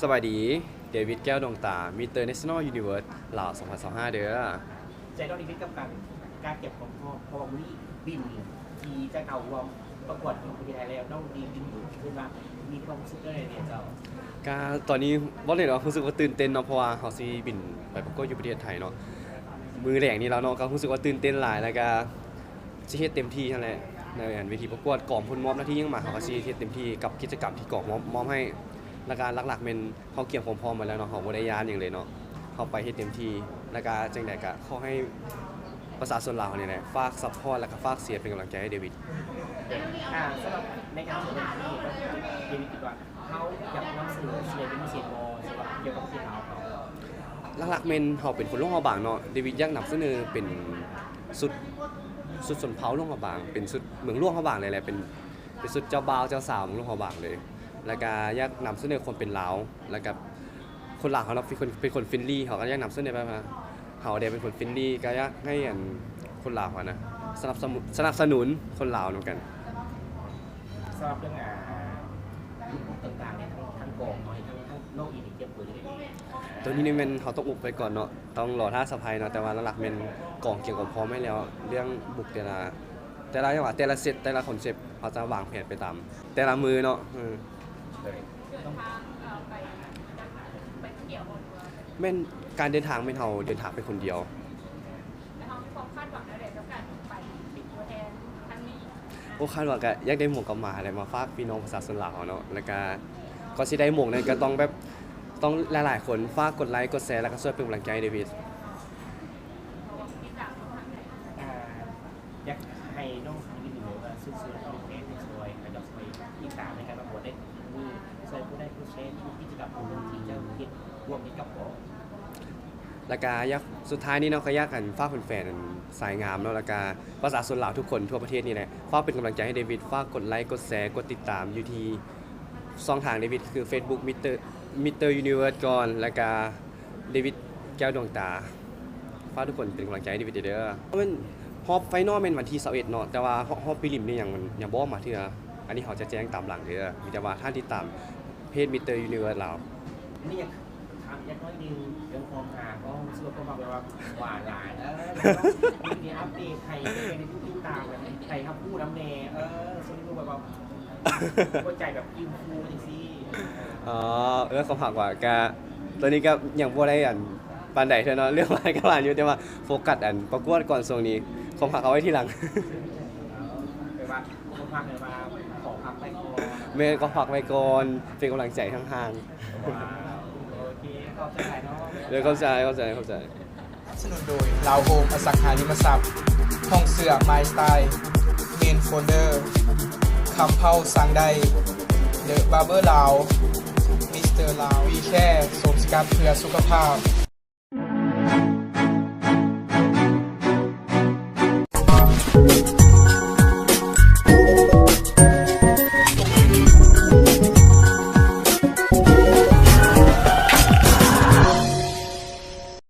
ສະບາຍດີ ເດວິດ ແກ້ວດວງຕາ ມິດເຕີເນຊັນນໍຢູນິເວີດ ລາວ ສອງພັນຊາວຫ້າ ເດີ. ໃຈນ້ອງເດວິດກັບການ ການກຽມຄວາມພ້ອມ ເພາະວ່າມື້ນີ້ບິນທີ່ຈະເຂົ້າຮ່ວມປະກວດຢູ່ປະເທດໄທແລ້ວ ນ້ອງເດວິດເຄີຍວ່າມີຄວາມຮູ້ສຶກແນວໃດແດ່ເຈົ້າ? ກະຕອນນີ້ເວົ້າເລີຍວ່າຮູ້ສຶກວ່າຕື່ນເຕັ້ນເນາະ ເພາະວ່າເຮົາຊິບິນໄປປະກວດຢູ່ປະເທດໄທເນາະ. ມື້ແລງນີ້ແລ້ວເນາະ ກະຮູ້ສຶກວ່າຕື່ນເຕັ້ນຫຼາຍ ແລ້ວກະ ຊິເຮັດເຕັມທີ່ຫັ້ນແຫຼະ ໃນອັນເວທີປະກວດ ກອງເພິ່ນມອບໜ້າທີ່ຫຍັງມາ ເຮົາກໍຊິເຮັດເຕັມທີ່ກັບກິດຈະກຳທີ່ກອງມອບ ມອບໃຫ້ ແລ້ວກໍຫຼັກໆແມ່ນເຮົາກຽມຄວາມພ້ອມໄວ້ແລ້ວເນາະ ເຮົາບໍ່ໄດ້ຢ້ານຫຍັງເລີຍເນາະ ເຮົາໄປເຮັດເຕັມທີ່ ແລ້ວກໍຈັ່ງໃດກໍຂໍໃຫ້ປະຊາຊົນລາວເຮົານີ້ແຫຼະ ຝາກຊັບພອດ ແລ້ວກໍຝາກເຊຍເປັນກຳລັງໃຈໃຫ້ເດວິດ. ອ່າ ສຳລັບໃນການເຊີນໃນຄັ້ງນີ້ ເດວິດຄິດວ່າ ເຮົາຢາກນຳສະເໜີສິ່ງໃດເປັນພິເສດບໍ່ ສຳລັບກ່ຽວກັບປະເທດລາວເຮົາ? ຫຼັກໆແມ່ນເຮົາເປັນຄົນຫຼວງພະບາງເນາະ ເດວິດຢາກນຳສະເໜີເປັນຊຸດ ຊຸດຊົນເຜົ່າຫຼວງພະບາງ ເປັນຊຸດເມືອງຫຼວງພະບາງເລີຍແຫຼະ ເປັນ ເປັນຊຸດເຈົ້າບ່າວເຈົ້າສາວເມືອງຫຼວງພະບາງເລີຍ ແລ້ວກະຢາກນຳສະເໜີຄວາມເປັນລາວ ແລ້ວກະຄົນລາວເຮົາເນາະ ເປັນຄົນ ເປັນຄົນເຟຣນລີ ເຮົາກໍຢາກນຳສະເໜີແບບວ່າ ເຮົາໄດ້ເປັນຄົນເຟຣນລີ ກໍຢາກໃຫ້ອັນຄົນລາວຫັ້ນນະ ສະໜັບສະໜູນ ສະໜັບສະໜູນຄົນລາວນຳກັນ. ສຳລັບເລື່ອງ ອ່າ ລຸກບຸກຕ່າງໆນີ້ ທາງ ທາງກອງເຮົາ ທາງ ທາງນ້ອງອີກນີ້ກຽມຕົວຈັ່ງໃດ? ໂຕນີ້ນີ້ແມ່ນເຮົາຕ້ອງອຸບໄວ້ກ່ອນເນາະ ຕ້ອງລໍຖ້າສະໄພເນາະ ແຕ່ວ່າຫຼັກໆແມ່ນກອງກຽມຄວາມພ້ອມໄວ້ແລ້ວ ເລື່ອງບຸກແຕ່ລະ ແຕ່ລະ ແຕ່ລະເຊັດ ແຕ່ລະຄອນເຊັບ ເຮົາຈະວາງແຜນໄປຕາມແຕ່ລະມື້ເນາະ. ເອີ ແມ່ນ ການເດີນທາງແມ່ນເຮົາເດີນທາງໄປຄົນດຽວ. ແລ້ວເຮົາມີຄວາມຄາດຫວັງແນວໃດກັບການໄປເປັນຕົວແທນຄັ້ງນີ້? ໂອ້ ຄາດຫວັງກະຢາກໄດ້ໝ່ວກກັບໝາແຫຼະ ມາຝາກພີ່ນ້ອງປະຊາຊົນລາວເຮົາເນາະ ແລ້ວກະ ກ່ອນຊິໄດ້ໝ່ວກນັ້ນກະຕ້ອງແບບ ຕ້ອງຫຼາຍໆຄົນ ຝາກກົດໄລ ກົດແຊ ແລ້ວກະຊ່ວຍເປັນກຳລັງໃຈໃຫ້ເດວິດ. ອ່າ ຢາກໃຫ້ນ້ອງເດວິດນີ້ແບບວ່າເຊີນຊວນເພື່ອນໆໃຫ້ຊ່ວຍ ໃຫ້ກັບ ຊ່ວຍຕິດຕາມໃນການປະກວດໄດ້ ຄືຊ່ວຍກົດໄລ ກົດແຊ ທຸກກິດຈະກຳຂອງເຮົາທີ່ເຈົ້າເຮັດຮ່ວມເຮັດກັບ ແລ້ວກະຢາກ ສຸດທ້າຍນີ້ເນາະ ກໍຢາກອັນຝາກແຟນໆ ອັນສາຍງາມເນາະ ແລ້ວກະປະຊາຊົນລາວທຸກຄົນທົ່ວປະເທດນີ້ແຫຼະ ຝາກເປັນກຳລັງໃຈໃຫ້ເດວິດ ຝາກກົດໄລ ກົດແຊ ກົດຕິດຕາມຢູ່ທີ່ຊ່ອງທາງເດວິດ ຄືເຟສບຸກ ມິດເຕີ ມິດເຕີຢູນິເວີດກ່ອນ ແລ້ວກະເດວິດ ແກ້ວດວງຕາ ຝາກທຸກຄົນເປັນກຳລັງໃຈໃຫ້ເດວິດເດີ. ແມ່ນຮອບໄຟນອລແມ່ນວັນທີຊາວເອັດເນາະ ແຕ່ວ່າຮອບ ຮອບພຣີລິມນີ້ຍັງ ຍັງບໍ່ອອກມາເທື່ອ ອັນນີ້ເຮົາຈະແຈ້ງຕາມຫຼັງເດີ ມີແຕ່ວ່າຖ້າຕິດຕາມ ເພຈມິດເຕີຢູນິເວີດລາວ. ນີ້ຢາກຖາມຈັກໜ້ອຍໜຶ່ງ ເລື່ອງຄວາມຮັກ ກໍຮູ້ສຶກວ່າຄວາມຮັກແບບວ່າຫວານຫຼາຍ ເອີ ມີອັບເດດໃຫ້ແຟນໆໄດ້ຕິດຕາມກັນ ໃຫ້ຮັບຮູ້ນຳແດ່ ເອີ ຊ່ວງນີ້ຄືແບບວ່າຫົວໃຈແບບອີ່ມຟູຈັ່ງຊີ້. ອໍ ເອີ ຄວາມຮັກວ່າ ກະ ຕອນນີ້ກໍຍັງບໍ່ໄດ້ອັນປານໃດເທື່ອເນາະ ເລື່ອງຫວານກໍຫວານຢູ່ ແຕ່ວ່າໂຟກັສອັນປະກວດກ່ອນ ຊ່ວງນີ້ຄວາມຮັກເອົາໄວ້ທີຫຼັງ. ແປວ່າ ຄວາມຮັກແບບວ່າຂໍພັກໄວ້ກ່ອນ. ແມ່ນ ກໍພັກໄວ້ກ່ອນ ເປັນກຳລັງໃຈຫ່າງໆ. ໂອເຄ ຂອບໃຈຫຼາຍເນາະ. ເດີ ຂອບໃຈ ຂອບໃຈ ຂອບໃຈ. ສະໜັບສະໜູນໂດຍ ລາວໂຮມ ອະສັງຫາລິມະຊັບ, ຫ້ອງເສື້ອ ມາຍສະໄຕລ໌, ເມນໂຟນເດີ, ຄຳເພົາ ສັ່ງໄດ້, ເດີ ບາເບີລາວ, ມິສເຕີລາວ, ວີແຄ ໂສມສະກັດເພື່ອສຸຂະພາບ.